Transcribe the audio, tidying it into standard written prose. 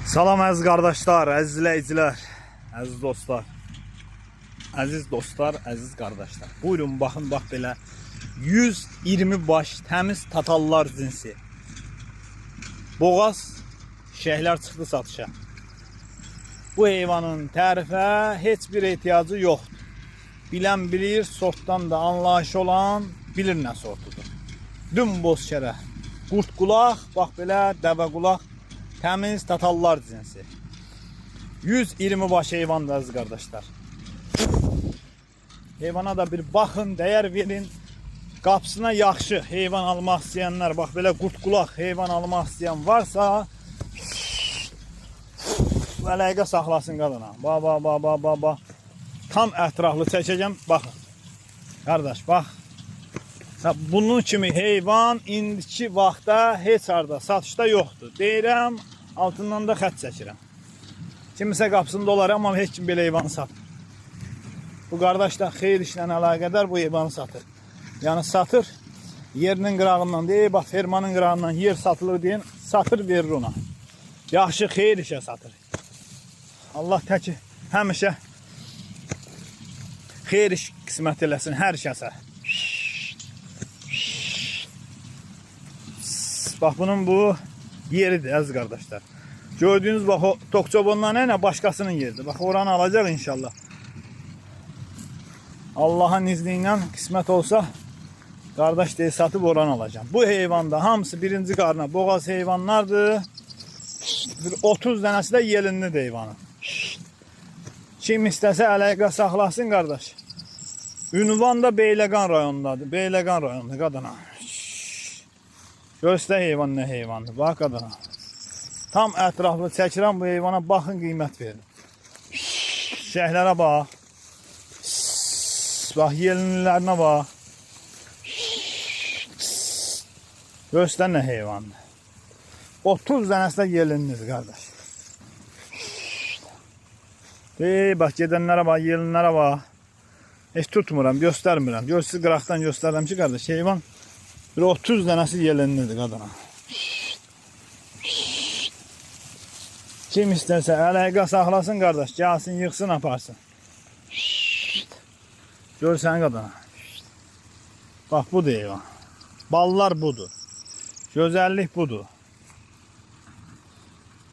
Salam əziz qardaşlar, əziz izləyicilər, əziz dostlar. Əziz dostlar, əziz qardaşlar. Buyurun baxın, bax belə 120 baş təmiz tatallar cinsi. Boğaz şəhlər çıxdı satışa. Bu heyvanın tərifə heç bir ehtiyacı yoxdur. Bilən bilir, sortdan da anlayışı olan bilir nə sortudur. Dümboz kərə, qurt qulaq, bax belə dəvə qulaq, təmiz tatallar cinsi. 120 baş heyvandır əziz qardaşlar. Heyvana da bir baxın, dəyər verin. Qapısına yaxşı heyvan almaq istəyənlər, bax belə qurt qulaq heyvan almaq istəyən varsa, əlaqə saxlasın qadına. Ba ba ba ba ba ba. Tam ətraflı çəkəcəm. Baxın. Qardaş, bax. Bunun kimi heyvan indiki vaxtda heç harda satışda yoxdur. Deyirəm, altından da xətt çəkirəm. Kimisə qapısında olar, amma heç kim belə heyvanı satmır. Bu qardaş da xeyir işlə əlaqədar bu heyvanı satır. Yəni satır, yerinin qırağından deyir, bax fermanın qırağından yer satılır deyən, satır verir ona. Yaxşı xeyir işə satır. Allah təki həmişə xeyir iş qismət eləsin hər kəsə. Bax bunun bu yeridir əziz qardaşlar. Gördüyünüz bax o tokçobondan nə başqasının yeridir. Bax oranı alacaq inşallah. Allahın izni ilə qismət olsa qardaş deyir satıb oranı alacağam. Bu heyvanda hamısı birinci qarına boğaz heyvanlardır. Bir 30 dənəsi də yelinlidir heyvanın. Kim istəsə əlaqə saxlasın qardaş. Ünvan da Beyləqan rayonundadır. Beyləqan rayonunda qadına. Göstər heyvan nə heyvandır. Bax qadına. Tam ətraflı çəkirəm bu heyvana, baxın qiymət verin. Şəhlərə bax. Bax yelinlilərinə bax. Göstər nə heyvandır. 30 dənəsi də yelinlidir qardaş. Ey, bax gedənlərə bax, yelinlərə bax. Heç tutmuram, göstərmirəm. Gör siz qıraqdan göstərirəm ki, qardaş, heyvan bir 30 dənəsi yelinlidir qadına. Kim istərsə əlaqə saxlasın qardaş, gəlsin, yığsın, aparsın. Görsən qadına. Bax budur heyvan. Ballar budur. Gözəllik budur.